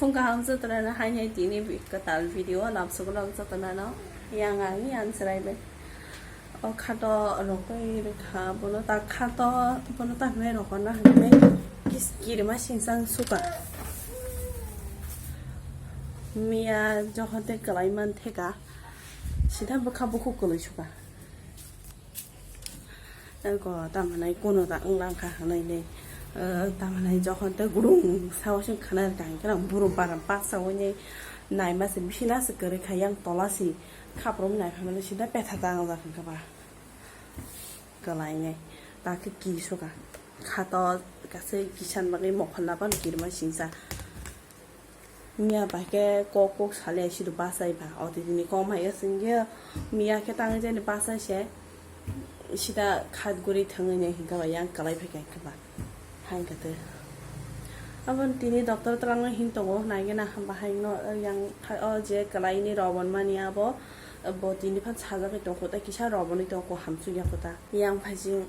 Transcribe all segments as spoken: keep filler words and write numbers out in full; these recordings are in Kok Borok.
Phung kaham jotono hai hai tini bi-, kwtal video o labsugo nok jotono no yang ang yang chwrai bai. O khato rokoi rwkha bono ta khato bono ta hwnwi rokona hwnwi kis-, kirima singsang suka. Miya jokhon tei kwlai man theka sida bwkha bukhuk kwlwi suka. Eko tamhanai kuno ta wng langkha hwnwi de. Eh, tamhanai jokhon tei gurung sao se khna rwkha hwnkhe ang buru bagan paksa wngnai naima se bisina se kwrwi kha yang tola si khaprum nai phaimani sida petha ta wngjak hwnkhe ba. Kwlainai ta khe kisoka khato kaisa kisan bagwi mokol laban kirima singsa. Miya bai khe kok kok sali ai sidu bachai ba. O tini ni kom hai o singye miya khe tangwi jani bachai se sida khat guri thangwi nai hinkhe ba yang kwlai phai kha hinkhe ba. Hai khe te. Abo tini doctor twlang no hin tongo nai gana hamba hai no yang o je kwlai ni robon mani abo bo tini phan sajagwi tongkho tei kisa robonwi tongkho hamsuk ya kho ta. Yang phai jing.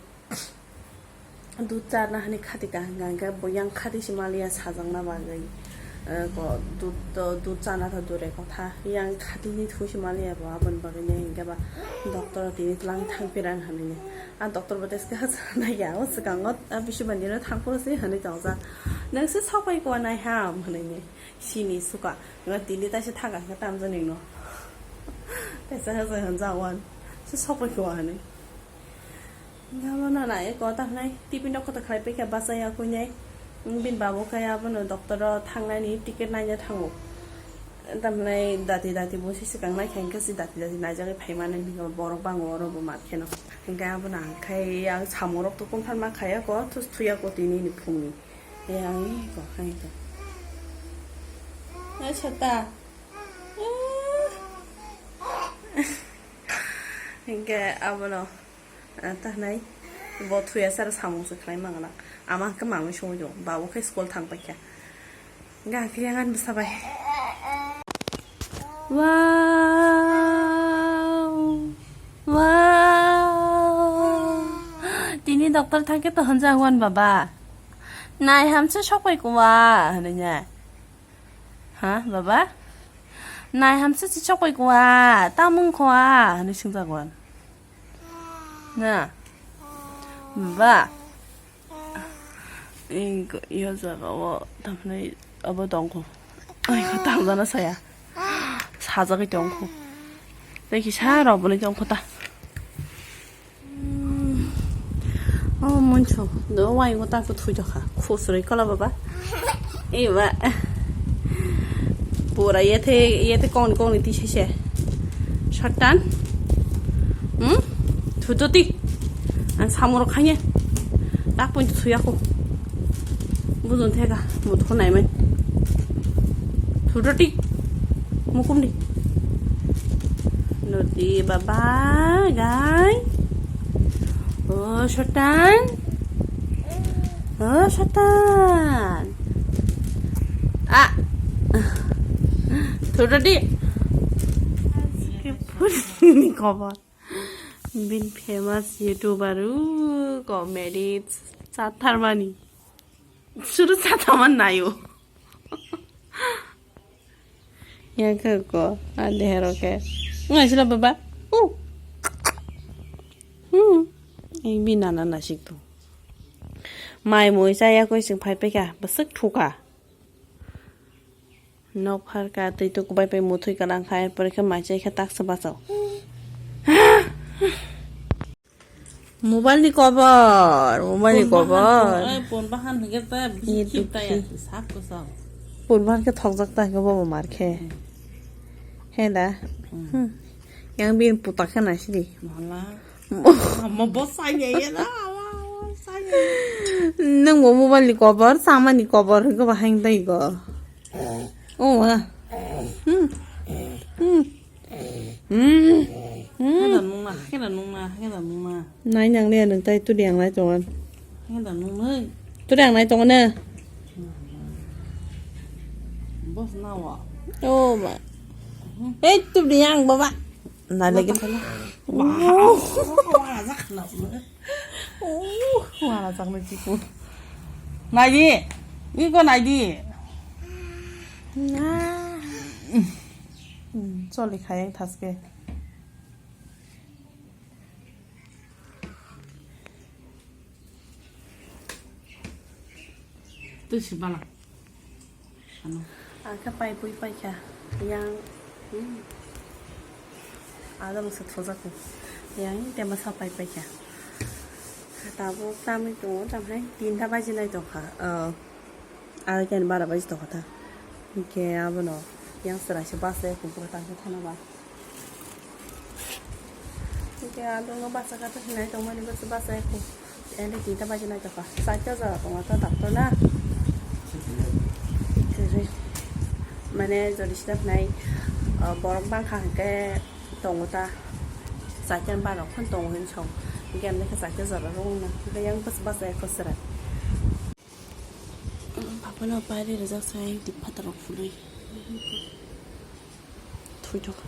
Dud charna hani khati ka hwnka hwnkhe bo yang khati se maliya sajakna bagwi. Eh, ko dud to, dud chana to dure kotha, yang khati ni thu se maliya bo, aboni bagwi ne hwnkhe ba doctor o tini twlang thang pirang hwnwi ne. A doctor bo teske ha sana ya, o swkango a bisi bandino thang phuru se hwnwi tongjak. Nwng se sok pai kua nai ham hwnwi ne. Sini suka, nga tini taisa thang ka hwnkhe tamjani no. Taisa ha sa hwnjak wan. Se sok pai kua hwnwi. Gabana na eko tamnai tiffin rok kotor khlai paikha bachai ya kuinai. Bini babo khe abono doctor o thangnani ticket naina thango. Tamnai dati dati bo se swkang naikha hwnkhe se dati dati naijagwi phaimani hwnkhe borok bango oro bo mat kheno. Hwnkhe abono ang khai ang samung rok to konthar ma khaiya ko thus thuya ko tini ni phungni. Yang ko hai ko. Acha ta. Hwnkhe abono. Ah, ta hwnai bo thuya sara samung se khlai mangala. Ama hwnkhe mamwi songwi tongo. Babo khe school thang paikha. Hwnkhe hwnkhe yang ani bwsa bai. Wow! Wow! Tini doctor thangkhe to hwnjak wan baba. Nai hamse sok pai kua hwnwi nya. Ha baba? Nai hamse si sok pai kua. Tamung kua hwnwi swngjak wan. Na. Ba. Ing ko iyo jaga o tamni abo tongkho. Ai ko tamjana saya. Sajagwi tongkho. Tei kisa rw bwni tongkho ta. Oh moncho. Do wai ko ta ko thui jokha. Khusroi kola baba. Iba. Pura yethe yethe kongni kongni twi sese. Satan. Hmm? Thuto ti. Ang samoro khanye. Tak pun thuya ko. Bujun thega. Mutko nai mai. Thuto ti. Mukum di. Noti baba gai. Oh, Satan. Oh, Satan. Ah. Thuto di. Ni khobor. Bin famous YouTuber, uh, comedy, chatharmani. Suru chathaman nayo. Yang ke ko, ade hero ke. Ngai sila baba. Uh. Hmm. Ei bin nana nasik tu. Mai moi saya koi sing phai peka, besek thuka. Nok pharka twi tukubai pai muthwi kalang kha, erpore khe mai chai khe taksa bachao. Mobile ni cover, mobile ni cover. Pon bahan hwnkhe ta bisi Ye khip ta ya, dukhi. Sak kwchao. Pon bahan khe thokjak ta hwnkhe bobo mar khe. Hmm. He da? Hmm. Hmm. Yang bini puta khe naisidi. Mala. Mo- Mo bo sai ya ya na, wa, wa, sai ya. Nwng bo mobile ni cover, sama ni cover hwnkhe bahai wng tei go. Oh, wa. Hmm. Hmm. Hmm. Hmm. Khe da nung na, khe da nung na, khe da nung na. Nai nang le nung tai tu diang lai tongan. Khe da nung nai. Tu diang lai tongan ne. Boss na wa. Oh, ma. Hmm. Eh, tu diang baba. Nai lagi. Wa, wa, wa, wa, wa, wa. Uh, wala chaknai chiku. Naidi. Iko naidi. Choli khayang thaske. Twi si bala. Ano. Ang khe pai pui pai kha. Yang. Hmm. Ada masa thojak ni. Yang tema sa pai pai kha. Tabuk tamni tongo, tamhai tinta baji nai tongkha. Oh. Arai khe bara baji tongkha ta. Hinkhe abono yang chwrai se bus e kuphuru ta khe thana ba. Hinkhe abo no bus o kha hinai tongmani bus, bus e ku. Ende tinta baji nai tongkha. Charta jora tongo ta doctor na. Mane jodi sida hinai, ah, borok bangkha hinkhe tongo ta. Charta ni bara khan tongo hin song. Hinkhe ende khe charta jora rwngna. Hinkhe yang bus, bus e ku chwrai. Bapano pairi rijak sai twi phatarok phului. Thuitok.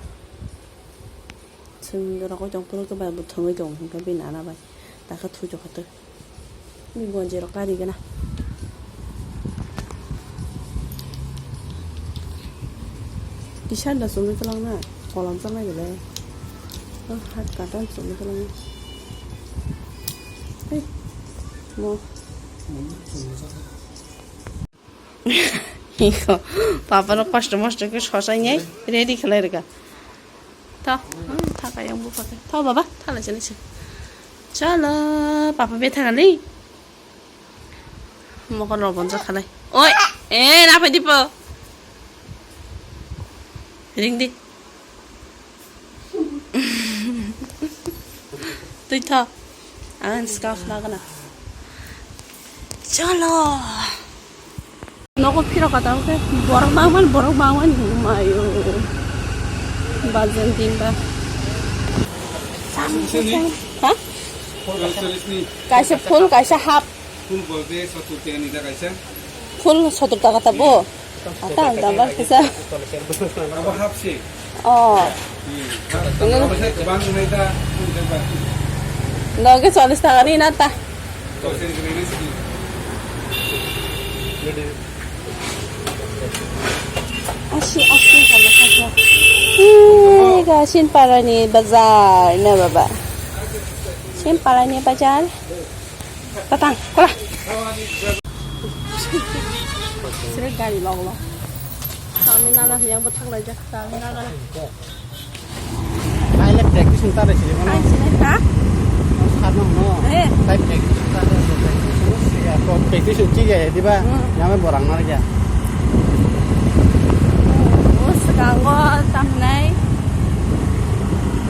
Chwng rogwi tong phuru khe bai bo thwngwi tong hinkhe bini nana bai. Takhe thuitok kha twi. Bini bonjerok kari gana. T-shirt da chumui kwlangna, kolam chaknai belai. Oh, hat katan chumui kwlangna. Hey, mo. Iko, papa no kosto mosto khe sosainai ready khlai rwkha. Tho, hmm, thaka yang buphang khe. Tho baba, thala chini se. Chalo, papa betha kali. Mokol rok bonjak khalai. Oi, eh, na phai di po. Ring di. Twi tho. Ang scarf lagana. Chalo. Nogo phiro kata oke. Borok bangman, borok bangman. Mayo. Bajen din ba. Ha? Kaisa full, kaisa half. Full bolte sottur taka ni da kaisa. Full sottur taka ta bo? Ata ang dabar kisa. Abo half se. Oh. Hmm. Abo se kwbang nai da, full da ba. Nogo chollish taka ni na ta. Chollish taka ni na si. Asi, asi, halo, halo. Ih, ga Sinpara ni bazar na baba. Sinpara ni bazar. Tatang, kola. Sere gari log log. Sami nana yang bethak lai jak, sami nana. Taile practice ta re sini mano. Ai sini ta? Sano no. Eh. Tai practice ta re, practice no siya. Ko practice uchi ya, di ba? Hmm. Yame borang na ya. O sgango tamnai.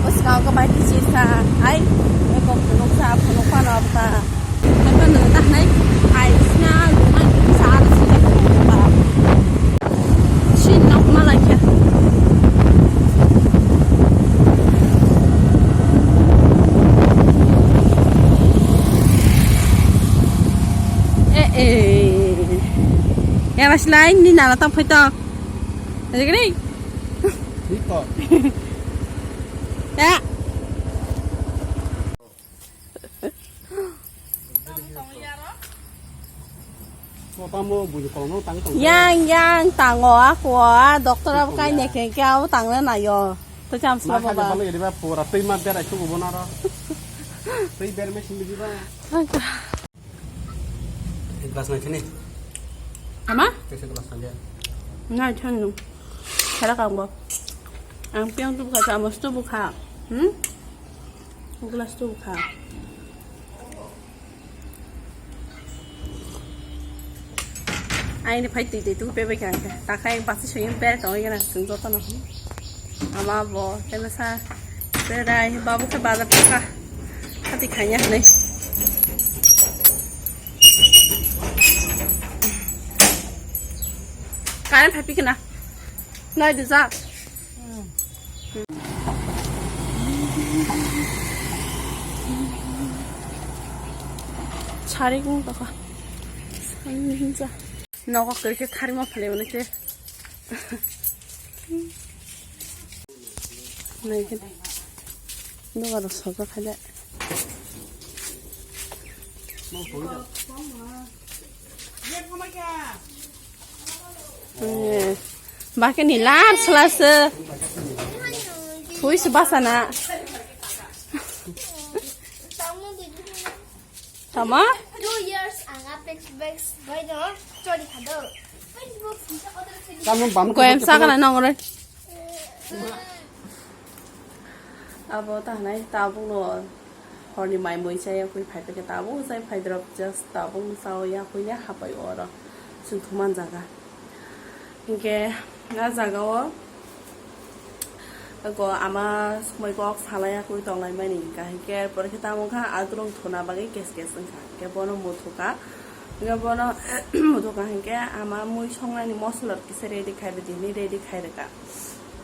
O sgango bai ti sisa. Ai. Ko noksa, noksa na ta. Tamo no tahnai ai sna lumai sa sa ba. Shin nok ma lai kya. Eh, eh. Ya, mas lain ni nana tang phai tang. Lagi ni. Iko. Ya. Yang, yang, tango, aku, ah, doktor apa kain ya, kengke, aku tangan na yo. To jam sila baba. Balik ya, di ba, pura tui ma ber, aku gubon aro. Tui ber mesin di ba. Glass na kene. Ama? Kese glass na dia. Na, chan. Sara kang bo. Ang piang tu buka, sama tu buka. Hmm? Glass tu buka. Aini phai twi twi tu pebai kha. Takhai basi sui berek tongwi gana sung joto no. Ama bo tena sa terai babu khe bazar thangkha. Hati khanya hnai. Current phai phikna. Nai de ja. Sari kung tokha. Sanja. Nogo kwrwi khe kharima phalwi mani khe. Nai khe. Nogo rok sojak kha de. Ye, phama kya? Eh, Bakhe ni lar sla se. Thui se basa na. Tama? Two years ang Apex Base bai no chori khado. Facebook sisa order sini. Kamu bam Koyam kudu sakana nongre. Abo ta hanai tabuk no horni mai mui chaya kui phai peke tabuk chai phai drop just tabuk no sao ya kui ne hapai oro. Sung thuman jaga. Hinkhe a jaga o go ama sumai kok salai ya kui tonglai mani hinkha hinkhe pore khe tamo kha adrong thuna bagwi kes kes wngkha hinkhe bono muthuka hinkhe bono muthuka hinkhe ama mui songnani mosola kisa ready khai rwdi hinwi ready khai rwkha.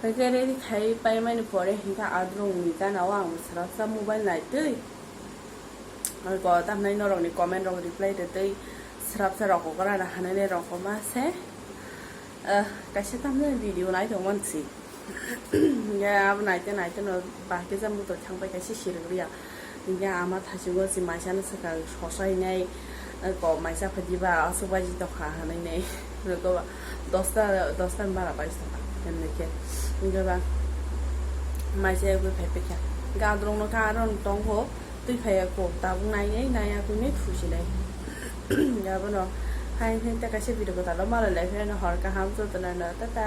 Hinkhe ready khai paimani pore hinkhe adrongni gana o ang swrapsa mobile naitwi. Oi ko tamnai norokni comment rok reply rwtwi swrapsa rokokra na hanani rokoma se. Ah, kaisa tamnai video naitongmani si. Hinkhe abo naite naite no bahai khe jang buto thangbai kaisa sirikriya. Hinkhe ama thasingo si maisano swkang sosa hinai, eh, ko maisa phadiba aswk baji tokha hinui nai. Ko dosta, dosta ni bara baji tokha hinui khe. Hinkhe ba maisa yagwi phai phikha. Hinkhe adrong no kha aro tongo twi phaiya ko tabuk nai nai nai yagwi nai thusinai. Abono hai hinkhe kaisa video kwtal o malai lai phai hor kaham jotono no tata.